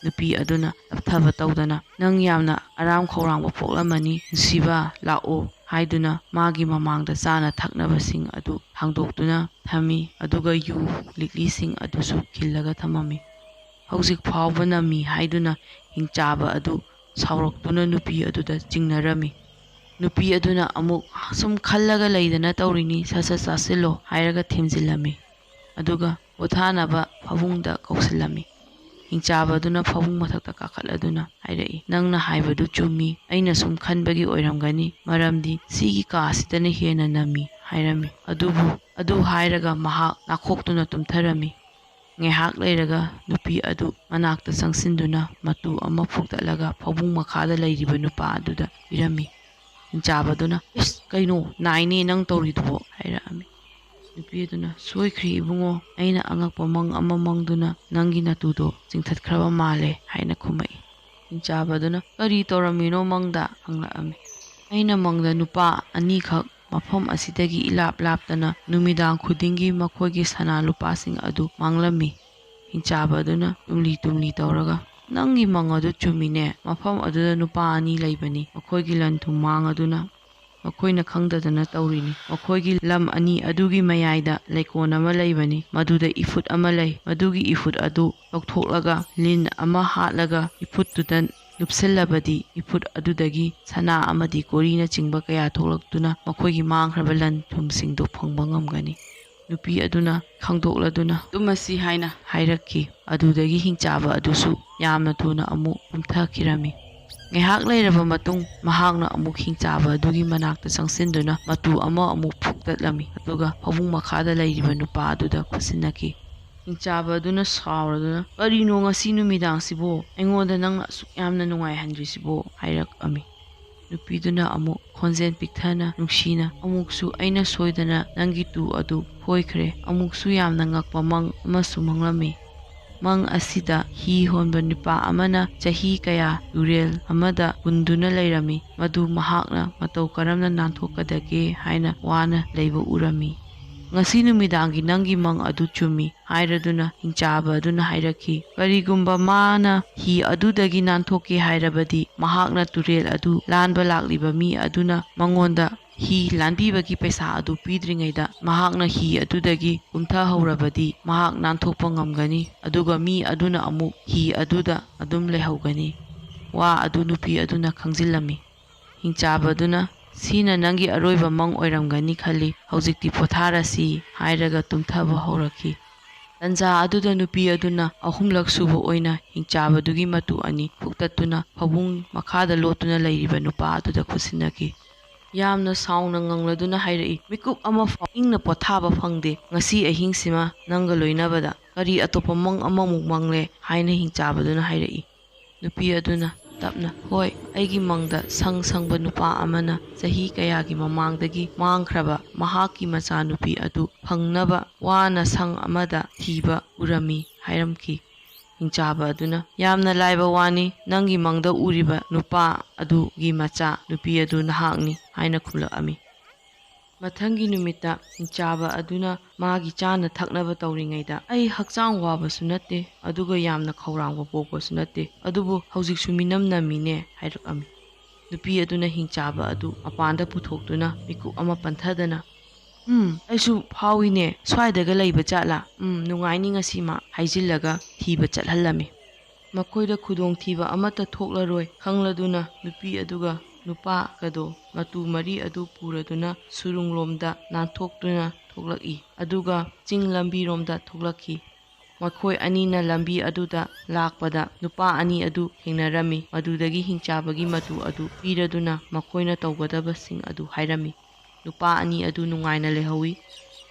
ꯅꯨꯄꯤ ꯑꯗꯨꯅ ꯇꯞꯊꯕ ꯇꯧꯗꯅ, "ꯅꯪ ꯌꯥꯝꯅ ꯑꯔꯥꯝ ꯈꯧꯔꯥꯡꯕ ꯄꯣꯛꯂꯝꯃꯅꯤ, ꯅꯨꯡꯁꯤꯕ, ꯂꯥꯛꯑꯣ" ꯍꯥꯏꯗꯨꯅ ꯃꯥꯒꯤ ꯃꯃꯥꯡꯗ ꯆꯥꯅ ꯊꯛꯅꯕꯁꯤꯡ ꯑꯗꯨ ꯍꯥꯡꯗꯣꯛꯇꯨꯅ ꯊꯝꯃꯤ, ꯑꯗꯨꯒ ꯌꯨ ꯂꯤꯛꯂꯤꯁꯤꯡ ꯑꯗꯨꯁꯨ ꯈꯤꯜꯂꯒ ꯊꯝꯃꯝꯃꯤ꯫ ꯍꯧꯖꯤꯛ ꯐꯥꯎꯕ ꯅꯝꯃꯤ ꯍꯥꯏꯗꯨꯅ ꯍꯤꯡꯆꯥꯕ ꯑꯗꯨ ꯁꯥꯎꯔꯛꯇꯨꯅ ꯅꯨꯄꯤ ꯑꯗꯨꯗ ꯆꯤꯡꯅꯔꯝꯃꯤ꯫ ꯅꯨꯄꯤ ꯑꯗꯨꯅ ꯑꯃꯨꯛ, "ꯁꯨꯝ ꯈꯜꯂꯒ ꯂꯩꯗꯅ ꯇꯧꯔꯤꯅꯤ, ꯁꯠ ꯁꯠ ꯆꯥꯁꯤꯜꯂꯣ" ꯍꯥꯏꯔꯒ ꯊꯦꯝꯖꯤꯜꯂꯝꯃꯤ꯫ ꯑꯗꯨꯒ ꯄꯣꯊꯥꯅꯕ ꯐꯃꯨꯡꯗ ꯀꯧꯁꯤꯜꯂꯝꯃꯤ꯫ ꯍꯤꯡꯆꯥꯕ ꯑꯗꯨꯅ ꯐꯃꯨꯡ ꯃꯊꯛꯇ ꯀꯥꯈꯠꯂꯗꯨꯅ ꯍꯥꯏꯔꯛꯏ, "ꯅꯪꯅ ꯍꯥꯏꯕꯗꯨ ꯆꯨꯝꯃꯤ, ꯑꯩꯅ ꯁꯨꯝ ꯈꯟꯕꯒꯤ ꯑꯣꯏꯔꯝꯒꯅꯤ, ꯃꯔꯝꯗꯤ ꯁꯤꯒꯤ ꯀꯥ ꯑꯁꯤꯗꯅ ꯍꯦꯟꯅ ꯅꯝꯃꯤ" ꯍꯥꯏꯔꯝꯃꯤ꯫ ꯑꯗꯨꯕꯨ ꯑꯗꯨ ꯍꯥꯏꯔꯒ ꯃꯍꯥꯛ ꯅꯥꯈꯣꯛꯇꯨꯅ ꯇꯨꯝꯊꯔꯝꯃꯤ꯫ ꯉꯥꯏꯍꯥꯛ ꯂꯩꯔꯒ ꯅꯨꯄꯤ ꯑꯗꯨ ꯃꯅꯥꯛꯇ ꯆꯪꯁꯤꯟꯗꯨꯅ ꯃꯇꯨ ꯑꯃ ꯐꯨꯛꯇꯠꯂꯒ ꯐꯃꯨꯡ ꯃꯈꯥꯗ ꯂꯩꯔꯤꯕ ꯅꯨꯄꯥ ꯑꯗꯨꯗ ꯄꯤꯔꯝꯃꯤ꯫ ꯍꯤꯡꯆꯥꯕꯗꯨꯅ, "ꯏꯁ, ꯀꯩꯅꯣ, ꯅꯥꯏꯅꯦ ꯅꯪ ꯇꯧꯔꯤꯗꯨꯕꯣ?" ꯍꯥꯏꯔꯛꯑꯝꯃꯤ꯫ ꯅꯨꯄꯤ ꯑꯗꯨꯅ, "ꯁꯣꯏꯈ꯭ꯔꯦ ꯏꯕꯨꯡꯉꯣ, ꯑꯩꯅ ꯑꯉꯛꯄ ꯃꯪ ꯑꯃ ꯃꯪꯗꯨꯅ ꯅꯪꯒꯤ ꯅꯇꯨꯗꯣ ꯆꯤꯡꯊꯠꯈ꯭ꯔꯕ ꯃꯥꯜꯂꯦ" ꯍꯥꯏꯅ ꯈꯨꯝꯃꯛꯏ꯫ ꯍꯤꯡꯆꯥꯕꯗꯨꯅ, "ꯀꯔꯤ ꯇꯧꯔꯝꯃꯤꯅꯣ ꯃꯪꯗ?" ꯍꯪꯂꯛꯑꯝꯃꯤ꯫ "ꯑꯩꯅ ꯃꯪꯗ ꯅꯨꯄꯥ ꯑꯅꯤꯈꯛ ꯃꯐꯝ ꯑꯁꯤꯗꯒꯤ ꯏꯂꯥꯞ ꯂꯥꯞꯇꯅ ꯅꯨꯃꯤꯗꯥꯡ ꯈꯨꯗꯤꯡꯒꯤ ꯃꯈꯣꯏꯒꯤ ꯁꯅꯥ ꯂꯨꯄꯥꯁꯤꯡ ꯑꯗꯨ ꯃꯥꯡꯂꯝꯃꯤ"꯫ ꯍꯤꯡꯆꯥꯕꯗꯨꯅ ꯇꯨꯝꯂꯤ ꯇꯨꯝꯂꯤ ꯇꯧꯔꯒ, "ꯅꯪꯒꯤ ꯃꯪ ꯑꯗꯨ ꯆꯨꯝꯃꯤꯅꯦ꯫ ꯃꯐꯝ ꯑꯗꯨꯗ ꯅꯨꯄꯥ ꯑꯅꯤ ꯂꯩꯕꯅꯤ꯫ ꯃꯈꯣꯏꯒꯤ ꯂꯟ ꯊꯨꯝ ꯃꯥꯡ ꯑꯗꯨꯅ ꯃꯈꯣꯏꯅ ꯈꯪꯗꯗꯅ ꯇꯧꯔꯤꯅꯤ꯫ ꯃꯈꯣꯏꯒꯤ ꯂꯝ ꯑꯅꯤ ꯑꯗꯨꯒꯤ ꯃꯌꯥꯏꯗ ꯂꯩꯀꯣꯜ ꯑꯃ ꯂꯩꯕꯅꯤ꯫ ꯃꯗꯨꯗ ꯏꯐꯨꯠ ꯑꯃ ꯂꯩ꯫ ꯃꯗꯨꯒꯤ ꯏꯐꯨꯠ ꯑꯗꯨ ꯂꯧꯊꯣꯛꯂꯒ ꯂꯤꯟ ꯑꯃ ꯍꯥꯠꯂꯒ ꯏꯐꯨꯠꯇꯨꯗ ꯂꯨꯞꯁꯤꯜꯂꯕꯗꯤ ꯏꯐꯨꯠ ꯑꯗꯨꯗꯒꯤ ꯁꯅꯥ ꯑꯃꯗꯤ ꯀꯣꯔꯤꯅꯆꯤꯡꯕ ꯀꯌꯥ ꯊꯣꯛꯂꯛꯇꯨꯅ ꯃꯈꯣꯏꯒꯤ ꯃꯥꯡꯈ꯭ꯔꯕ ꯂꯟ ꯊꯨꯝꯁꯤꯡꯗꯨ ꯐꯪꯕ ꯉꯝꯒꯅꯤ"꯫ ꯅꯨꯄꯤ ꯑꯗꯨꯅ ꯈꯪꯗꯣꯛꯂꯗꯨꯅ, "ꯇꯨꯝꯃꯁꯤ" ꯍꯥꯏꯅ ꯍꯥꯏꯔꯛꯈꯤ꯫ ꯑꯗꯨꯗꯒꯤ ꯍꯤꯡꯆꯥꯕ ꯑꯗꯨꯁꯨ ꯌꯥꯝꯅ ꯊꯨꯅ ꯑꯃꯨꯛ ꯇꯨꯝꯊꯈꯤꯔꯝꯃꯤ꯫ ꯉꯥꯏꯍꯥꯛ ꯂꯩꯔꯕ ꯃꯇꯨꯡ ꯃꯍꯥꯛꯅ ꯑꯃꯨꯛ ꯍꯤꯡꯆꯥꯕ ꯑꯗꯨꯒꯤ ꯃꯅꯥꯛꯇ ꯆꯪꯁꯤꯟꯗꯨꯅ ꯃꯇꯨ ꯑꯃ ꯑꯃꯨꯛ ꯐꯨꯛꯇꯠꯂꯝꯃꯤ꯫ ꯑꯗꯨꯒ ꯐꯃꯨꯡ ꯃꯈꯥꯗ ꯂꯩꯔꯤꯕ ꯅꯨꯄꯥ ꯑꯗꯨꯗ ꯈꯨꯠꯁꯤꯟꯅꯈꯤ꯫ ꯍꯤꯡꯆꯥꯕ ꯑꯗꯨꯅ ꯁꯥꯎꯔꯗꯨꯅ, "ꯀꯔꯤꯅꯣ ꯉꯁꯤ ꯅꯨꯃꯤꯗꯥꯡꯁꯤꯕꯨ ꯑꯩꯉꯣꯟꯗ ꯅꯪꯅ ꯑꯁꯨꯛ ꯌꯥꯝꯅ ꯅꯨꯡꯉꯥꯏꯍꯟꯗ꯭ꯔꯤꯁꯤꯕꯨ?" ꯍꯥꯏꯔꯛꯑꯝꯃꯤ꯫ ꯅꯨꯄꯤꯗꯨꯅ ꯑꯃꯨꯛ ꯈꯣꯟꯖꯦꯜ ꯄꯤꯛꯊꯅ ꯅꯨꯡꯁꯤꯅ, "ꯑꯃꯨꯛꯁꯨ ꯑꯩꯅ ꯁꯣꯏꯗꯅ ꯅꯪꯒꯤ ꯇꯨ ꯑꯗꯨ ꯐꯣꯏꯈ꯭ꯔꯦ꯫ ꯑꯃꯨꯛꯁꯨ ꯌꯥꯝꯅ ꯉꯛꯄ ꯃꯪ ꯑꯃꯁꯨ ꯃꯪꯂꯝꯃꯤ꯫ ꯃꯪ ꯑꯁꯤꯗ ꯍꯤ ꯍꯣꯟꯕ ꯅꯨꯄꯥ ꯑꯃꯅ ꯆꯍꯤ ꯀꯌꯥ ꯇꯨꯔꯦꯜ ꯑꯃꯗ ꯀꯨꯟꯗꯨꯅ ꯂꯩꯔꯝꯃꯤ꯫ ꯃꯗꯨ ꯃꯍꯥꯛꯅ ꯃꯇꯧ ꯀꯔꯝꯅ ꯅꯥꯟꯊꯣꯛꯀꯗꯒꯦ ꯍꯥꯏꯅ ꯋꯥꯅ ꯂꯩꯕ ꯎꯔꯝꯃꯤ꯫ ꯉꯁꯤ ꯅꯨꯃꯤꯗꯥꯡꯒꯤ ꯅꯪꯒꯤ ꯃꯪ ꯑꯗꯨ ꯆꯨꯝꯃꯤ" ꯍꯥꯏꯔꯗꯨꯅ ꯍꯤꯡꯆꯥꯕ ꯑꯗꯨꯅ ꯍꯥꯏꯔꯛꯈꯤ, "ꯀꯔꯤꯒꯨꯝꯕ ꯃꯥꯅ ꯍꯤ ꯑꯗꯨꯗꯒꯤ ꯅꯥꯟꯊꯣꯛꯀꯦ ꯍꯥꯏꯔꯕꯗꯤ, ꯃꯍꯥꯛꯅ ꯇꯨꯔꯦꯜ ꯑꯗꯨ ꯂꯥꯟꯕ ꯂꯥꯛꯂꯤꯕ ꯃꯤ ꯑꯗꯨꯅ ꯃꯉꯣꯟꯗ ꯍꯤ ꯂꯥꯟꯕꯤꯕꯒꯤ ꯄꯩꯁꯥ ꯑꯗꯨ ꯄꯤꯗ꯭ꯔꯤꯉꯩꯗ ꯃꯍꯥꯛꯅ ꯍꯤ ꯑꯗꯨꯗꯒꯤ ꯀꯨꯝꯊꯍꯧꯔꯕꯗꯤ ꯃꯍꯥꯛ ꯅꯥꯟꯊꯣꯛꯄ ꯉꯝꯒꯅꯤ, ꯑꯗꯨꯒ ꯃꯤ ꯑꯗꯨꯅ ꯑꯃꯨꯛ ꯍꯤ ꯑꯗꯨꯗ ꯑꯗꯨꯝ ꯂꯩꯍꯧꯒꯅꯤ"꯫ ꯋꯥ ꯑꯗꯨ ꯅꯨꯄꯤ ꯑꯗꯨꯅ ꯈꯪꯖꯤꯜꯂꯝꯃꯤ꯫ ꯍꯤꯡꯆꯥꯕꯗꯨꯅ, "ꯁꯤꯅ ꯅꯪꯒꯤ ꯑꯔꯣꯏꯕ ꯃꯪ ꯑꯣꯏꯔꯝꯒꯅꯤ ꯈꯜꯂꯤ, ꯍꯧꯖꯤꯛꯇꯤ ꯄꯣꯊꯥꯔꯁꯤ" ꯍꯥꯏꯔꯒ ꯇꯨꯝꯊꯕ ꯍꯧꯔꯛꯈꯤ꯫ ꯇꯟꯖꯥ ꯑꯗꯨꯗ ꯅꯨꯄꯤ ꯑꯗꯨꯅ ꯑꯍꯨꯝꯂꯛ ꯁꯨꯕ ꯑꯣꯏꯅ ꯍꯤꯡꯆꯥꯕꯗꯨꯒꯤ ꯃꯇꯨ ꯑꯅꯤ ꯐꯨꯛꯇꯠꯇꯨꯅ ꯐꯃꯨꯡ ꯃꯈꯥꯗ ꯂꯣꯠꯇꯨꯅ ꯂꯩꯔꯤꯕ ꯅꯨꯄꯥ ꯑꯗꯨꯗ ꯈꯨꯠꯁꯤꯟꯅꯈꯤ꯫ ꯌꯥꯝꯅ ꯁꯥꯎꯅ ꯉꯪꯂꯗꯨꯅ ꯍꯥꯏꯔꯛꯏ, "ꯃꯤꯀꯨꯞ ꯑꯃ ꯐꯥꯎ ꯏꯪꯅ ꯄꯣꯊꯥꯕ ꯐꯪꯗꯦ꯫ ꯉꯁꯤ ꯑꯍꯤꯡꯁꯤꯃ ꯅꯪꯒ ꯂꯣꯏꯅꯕꯗ ꯀꯔꯤ ꯑꯇꯣꯞꯄ ꯃꯪ ꯑꯃꯃꯨꯛ ꯃꯪꯂꯦ?" ꯍꯥꯏꯅ ꯍꯤꯡꯆꯥꯕꯗꯨꯅ ꯍꯥꯏꯔꯛꯏ꯫ ꯅꯨꯄꯤ ꯑꯗꯨꯅ ꯇꯞꯅ, "ꯍꯣꯏ, ꯑꯩꯒꯤ ꯃꯪꯗ ꯁꯪ ꯁꯪꯕ ꯅꯨꯄꯥ ꯑꯃꯅ ꯆꯍꯤ ꯀꯌꯥꯒꯤ ꯃꯃꯥꯡꯗꯒꯤ ꯃꯥꯡꯈ꯭ꯔꯕ ꯃꯍꯥꯛꯀꯤ ꯃꯆꯥꯅꯨꯄꯤ ꯑꯗꯨ ꯐꯪꯅꯕ ꯋꯥꯅ ꯁꯪ ꯑꯃꯗ ꯊꯤꯕ ꯎꯔꯝꯃꯤ" ꯍꯥꯏꯔꯝꯈꯤ꯫ ꯍꯤꯡꯆꯥꯕ ꯑꯗꯨꯅ, "ꯌꯥꯝꯅ ꯂꯥꯏꯕ ꯋꯥꯅꯤ, ꯅꯪꯒꯤ ꯃꯪꯗ ꯎꯔꯤꯕ ꯅꯨꯄꯥ ꯑꯗꯨꯒꯤ ꯃꯆꯥ ꯅꯨꯄꯤ ꯑꯗꯨ ꯅꯍꯥꯛꯅꯤ" ꯍꯥꯏꯅ ꯈꯨꯝꯂꯛꯑꯝꯃꯤ꯫ ꯃꯊꯪꯒꯤ ꯅꯨꯃꯤꯠꯇ ꯍꯤꯡꯆꯥꯕ ꯑꯗꯨꯅ ꯃꯥꯒꯤ ꯆꯥꯅ ꯊꯛꯅꯕ ꯇꯧꯔꯤꯉꯩꯗ, "ꯑꯩ ꯍꯛꯆꯥꯡ ꯋꯥꯕꯁꯨ ꯅꯠꯇꯦ, ꯑꯗꯨꯒ ꯌꯥꯝꯅ ꯈꯧꯔꯥꯡꯕ ꯄꯣꯛꯄꯁꯨ ꯅꯠꯇꯦ, ꯑꯗꯨꯕꯨ ꯍꯧꯖꯤꯛꯁꯨ ꯃꯤꯅꯝ ꯅꯝꯃꯤꯅꯦ" ꯍꯥꯏꯔꯛꯑꯝꯃꯤ꯫ ꯅꯨꯄꯤ ꯑꯗꯨꯅ ꯍꯤꯡꯆꯥꯕ ꯑꯗꯨ ꯃꯄꯥꯟꯗ ꯄꯨꯊꯣꯛꯇꯨꯅ ꯃꯤꯀꯨꯞ ꯑꯃ ꯄꯟꯊꯗꯅ, "ꯎꯝ, ꯑꯩꯁꯨ ꯐꯥꯎꯏꯅꯦ, ꯁ꯭ꯋꯥꯏꯗꯒ ꯂꯩꯕ ꯖꯥꯠꯂꯥ? ꯎꯝ, ꯅꯨꯡꯉꯥꯏꯅꯤ ꯉꯁꯤꯃ" ꯍꯥꯏꯖꯤꯜꯂꯒ ꯊꯤꯕ ꯆꯠꯍꯜꯂꯝꯃꯤ꯫ ꯃꯈꯣꯏꯗ ꯈꯨꯗꯣꯡꯊꯤꯕ ꯑꯃꯠꯇ ꯊꯣꯛꯂꯔꯣꯏ ꯈꯪꯂꯗꯨꯅ ꯅꯨꯄꯤ ꯑꯗꯨꯒ ꯅꯨꯄꯥꯒꯗꯣ ꯃꯇꯨ ꯃꯔꯤ ꯑꯗꯨ ꯄꯨꯔꯗꯨꯅ ꯁꯨꯔꯨꯡꯂꯣꯝꯗ ꯅꯥꯟꯊꯣꯛꯇꯨꯅ ꯊꯣꯛꯂꯛꯏ, ꯑꯗꯨꯒ ꯆꯤꯡ ꯂꯝꯕꯤꯔꯣꯝꯗ ꯊꯣꯛꯂꯛꯈꯤ꯫ ꯃꯈꯣꯏ ꯑꯅꯤꯅ ꯂꯝꯕꯤ ꯑꯗꯨꯗ ꯂꯥꯛꯄꯗ ꯅꯨꯄꯥ ꯑꯅꯤ ꯑꯗꯨ ꯊꯦꯡꯅꯔꯝꯃꯤ꯫ ꯃꯗꯨꯗꯒꯤ ꯍꯤꯡꯆꯥꯕꯒꯤ ꯃꯇꯨ ꯑꯗꯨ ꯄꯤꯔꯗꯨꯅ ꯃꯈꯣꯏꯅ ꯇꯧꯒꯗꯕꯁꯤꯡ ꯑꯗꯨ ꯍꯥꯏꯔꯝꯃꯤ꯫ ꯅꯨꯄꯥ ꯑꯅꯤ ꯑꯗꯨ ꯅꯨꯡꯉꯥꯏꯅ ꯂꯩꯍꯧꯏ꯫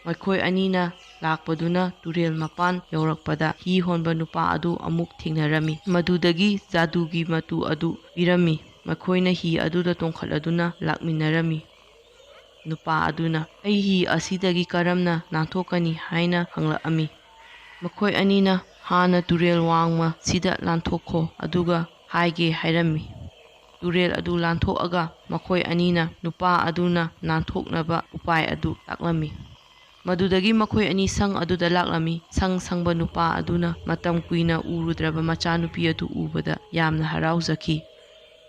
ꯃꯈꯣꯏ ꯑꯅꯤꯅ ꯂꯥꯛꯄꯗꯨꯅ ꯇꯨꯔꯦꯜ ꯃꯄꯥꯟ ꯌꯧꯔꯛꯄꯗ ꯍꯤ ꯍꯣꯟꯕ ꯅꯨꯄꯥ ꯑꯗꯨ ꯑꯃꯨꯛ ꯊꯦꯡꯅꯔꯝꯃꯤ꯫ ꯃꯗꯨꯗꯒꯤ ꯖꯥꯗꯨꯒꯤ ꯃꯇꯨ ꯑꯗꯨ ꯄꯤꯔꯝꯃꯤ꯫ ꯃꯈꯣꯏꯅ ꯍꯤ ꯑꯗꯨꯗ ꯇꯣꯡꯈꯠꯂꯗꯨꯅ ꯂꯥꯛꯃꯤꯟꯅꯔꯝꯃꯤ꯫ ꯅꯨꯄꯥ ꯑꯗꯨꯅ, "ꯑꯩ ꯍꯤ ꯑꯁꯤꯗꯒꯤ ꯀꯔꯝꯅ ꯅꯥꯟꯊꯣꯛꯀꯅꯤ?" ꯍꯥꯏꯅ ꯍꯪꯂꯛꯑꯝꯃꯤ꯫ ꯃꯈꯣꯏ ꯑꯅꯤꯅ, "ꯍꯥꯟꯅ ꯇꯨꯔꯦꯜ ꯋꯥꯡꯃ ꯁꯤꯗ ꯂꯥꯟꯊꯣꯛꯈꯣ, ꯑꯗꯨꯒ ꯍꯥꯏꯒꯦ" ꯍꯥꯏꯔꯝꯃꯤ꯫ ꯇꯨꯔꯦꯜ ꯑꯗꯨ ꯂꯥꯟꯊꯣꯛꯑꯒ ꯃꯈꯣꯏ ꯑꯅꯤꯅ ꯅꯨꯄꯥ ꯑꯗꯨꯅ ꯅꯥꯟꯊꯣꯛꯅꯕ ꯎꯄꯥꯏ ꯑꯗꯨ ꯇꯥꯛꯂꯝꯃꯤ꯫ ꯃꯗꯨꯗꯒꯤ ꯃꯈꯣꯏ ꯑꯅꯤ ꯁꯪ ꯑꯗꯨꯗ ꯂꯥꯛꯂꯝꯃꯤ꯫ ꯁꯪ ꯁꯪꯕ ꯅꯨꯄꯥ ꯑꯗꯨꯅ ꯃꯇꯝ ꯀꯨꯏꯅ ꯎꯔꯨꯗ꯭ꯔꯕ ꯃꯆꯥꯅꯨꯄꯤ ꯑꯗꯨ ꯎꯕꯗ ꯌꯥꯝꯅ ꯍꯔꯥꯎꯖꯈꯤ꯫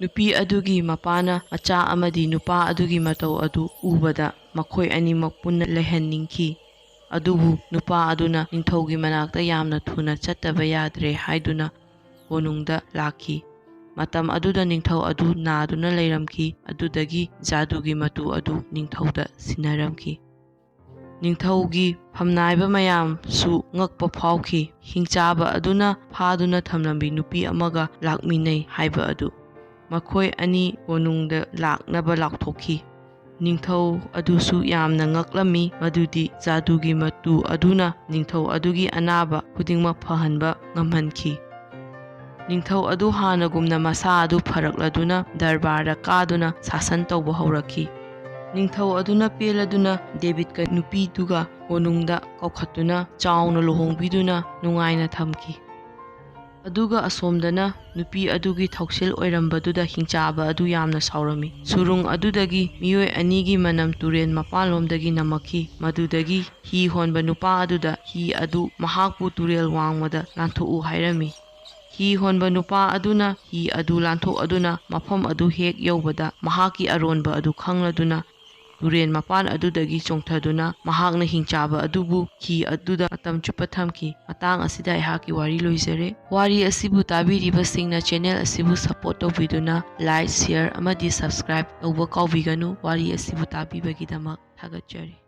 ꯅꯨꯄꯤ ꯑꯗꯨꯒꯤ ꯃꯄꯥꯅ ꯃꯆꯥ ꯑꯃꯗꯤ ꯅꯨꯄꯥ ꯑꯗꯨꯒꯤ ꯃꯇꯧ ꯑꯗꯨ ꯎꯕꯗ ꯃꯈꯣꯏ ꯑꯅꯤꯃꯛ ꯄꯨꯟꯅ ꯂꯩꯍꯟꯅꯤꯡꯈꯤ꯫ ꯑꯗꯨꯕꯨ ꯅꯨꯄꯥ ꯑꯗꯨꯅ ꯅꯤꯡꯊꯧꯒꯤ ꯃꯅꯥꯛꯇ ꯌꯥꯝꯅ ꯊꯨꯅ ꯆꯠꯇꯕ ꯌꯥꯗ꯭ꯔꯦ ꯍꯥꯏꯗꯨꯅ ꯀꯣꯅꯨꯡꯗ ꯂꯥꯛꯈꯤ꯫ ꯃꯇꯝ ꯑꯗꯨꯗ ꯅꯤꯡꯊꯧ ꯑꯗꯨ ꯅꯥꯗꯨꯅ ꯂꯩꯔꯝꯈꯤ꯫ ꯑꯗꯨꯗꯒꯤ ꯖꯥꯗꯨꯒꯤ ꯃꯇꯨ ꯑꯗꯨ ꯅꯤꯡꯊꯧꯗ ꯁꯤꯟꯅꯔꯝꯈꯤ꯫ ꯅꯤꯡꯊꯧꯒꯤ ꯐꯝꯅꯥꯏꯕ ꯃꯌꯥꯝꯁꯨ ꯉꯛꯄ ꯐꯥꯎꯈꯤ꯫ ꯍꯤꯡꯆꯥꯕ ꯑꯗꯨꯅ ꯐꯥꯗꯨꯅ ꯊꯝꯂꯝꯕꯤ ꯅꯨꯄꯤ ꯑꯃꯒ ꯂꯥꯛꯃꯤꯟꯅꯩ ꯍꯥꯏꯕ ꯑꯗꯨ꯫ ꯃꯈꯣꯏ ꯑꯅꯤ ꯀꯣꯅꯨꯡꯗ ꯂꯥꯛꯅꯕ ꯂꯥꯎꯊꯣꯛꯈꯤ꯫ ꯅꯤꯡꯊꯧ ꯑꯗꯨꯁꯨ ꯌꯥꯝꯅ ꯉꯛꯂꯝꯃꯤ, ꯃꯗꯨꯗꯤ ꯖꯥꯗꯨꯒꯤ ꯃꯇꯨ ꯑꯗꯨꯅ ꯅꯤꯡꯊꯧ ꯑꯗꯨꯒꯤ ꯑꯅꯥꯕ ꯈꯨꯗꯤꯡꯃꯛ ꯐꯍꯟꯕ ꯉꯝꯍꯟꯈꯤ꯫ ꯅꯤꯡꯊꯧ ꯑꯗꯨ ꯍꯥꯟꯅꯒꯨꯝꯅ ꯃꯁꯥ ꯑꯗꯨ ꯐꯔꯛꯂꯗꯨꯅ ꯗꯔꯕꯥꯔꯗ ꯀꯥꯗꯨꯅ ꯁꯥꯁꯟ ꯇꯧꯕ ꯍꯧꯔꯛꯈꯤ꯫ ꯅꯤꯡꯊꯧ ꯑꯗꯨꯅ ꯄꯦꯜꯂꯗꯨꯅ ꯗꯦꯕꯤꯠꯀ ꯅꯨꯄꯤꯗꯨꯒ ꯀꯣꯅꯨꯡꯗ ꯀꯧꯈꯠꯇꯨꯅ ꯆꯥꯎꯅ ꯂꯨꯍꯣꯡꯕꯤꯗꯨꯅ ꯅꯨꯡꯉꯥꯏꯅ ꯊꯝꯈꯤ꯫ ꯑꯗꯨꯒ ꯑꯁꯣꯝꯗꯅ ꯅꯨꯄꯤ ꯑꯗꯨꯒꯤ ꯊꯧꯁꯤꯜ ꯑꯣꯏꯔꯝꯕꯗꯨꯗ ꯍꯤꯡꯆꯥꯕ ꯑꯗꯨ ꯌꯥꯝꯅ ꯁꯥꯎꯔꯝꯃꯤ꯫ ꯁꯨꯔꯨꯡ ꯑꯗꯨꯗꯒꯤ ꯃꯤꯑꯣꯏ ꯑꯅꯤꯒꯤ ꯃꯅꯝ ꯇꯨꯔꯦꯜ ꯃꯄꯥꯟꯂꯣꯝꯗꯒꯤ ꯅꯝꯃꯛꯈꯤ꯫ ꯃꯗꯨꯗꯒꯤ ꯍꯤ ꯍꯣꯟꯕ ꯅꯨꯄꯥ ꯑꯗꯨꯗ ꯍꯤ ꯑꯗꯨ ꯃꯍꯥꯛꯄꯨ ꯇꯨꯔꯦꯜ ꯋꯥꯡꯃꯗ ꯂꯥꯟꯊꯣꯛꯎ ꯍꯥꯏꯔꯝꯃꯤ꯫ ꯍꯤ ꯍꯣꯟꯕ ꯅꯨꯄꯥ ꯑꯗꯨꯅ ꯍꯤ ꯑꯗꯨ ꯂꯥꯟꯊꯣꯛꯑꯗꯨꯅ ꯃꯐꯝ ꯑꯗꯨ ꯍꯦꯛ ꯌꯧꯕꯗ ꯃꯍꯥꯛꯀꯤ ꯑꯔꯣꯟꯕ ꯑꯗꯨ ꯈꯪꯂꯗꯨꯅ ꯇꯨꯔꯦꯜ ꯃꯄꯥꯟ ꯑꯗꯨꯗꯒꯤ ꯆꯣꯡꯊꯗꯨꯅ ꯃꯍꯥꯛꯅ ꯍꯤꯡꯆꯥꯕ ꯑꯗꯨꯕꯨ ꯍꯤ ꯑꯗꯨꯗ ꯃꯇꯝ ꯆꯨꯞꯄ ꯊꯝꯈꯤ꯫ ꯃꯇꯥꯡ ꯑꯁꯤꯗ ꯑꯩꯍꯥꯛꯀꯤ ꯋꯥꯔꯤ ꯂꯣꯏꯖꯔꯦ꯫ ꯋꯥꯔꯤ ꯑꯁꯤꯕꯨ ꯇꯥꯕꯤꯔꯤꯕꯁꯤꯡꯅ ꯆꯦꯅꯦꯜ ꯑꯁꯤꯕꯨ ꯁꯄꯣꯔꯠ ꯇꯧꯕꯤꯗꯨꯅ ꯂꯥꯏꯛ, ꯁꯤꯌꯔ ꯑꯃꯗꯤ ꯁꯕꯁꯀ꯭ꯔꯥꯏꯕ ꯇꯧꯕ ꯀꯥꯎꯕꯤꯒꯅꯨ꯫ ꯋꯥꯔꯤ ꯑꯁꯤꯕꯨ ꯇꯥꯕꯤꯕꯒꯤꯗꯃꯛ ꯊꯥꯒꯠꯆꯔꯤ꯫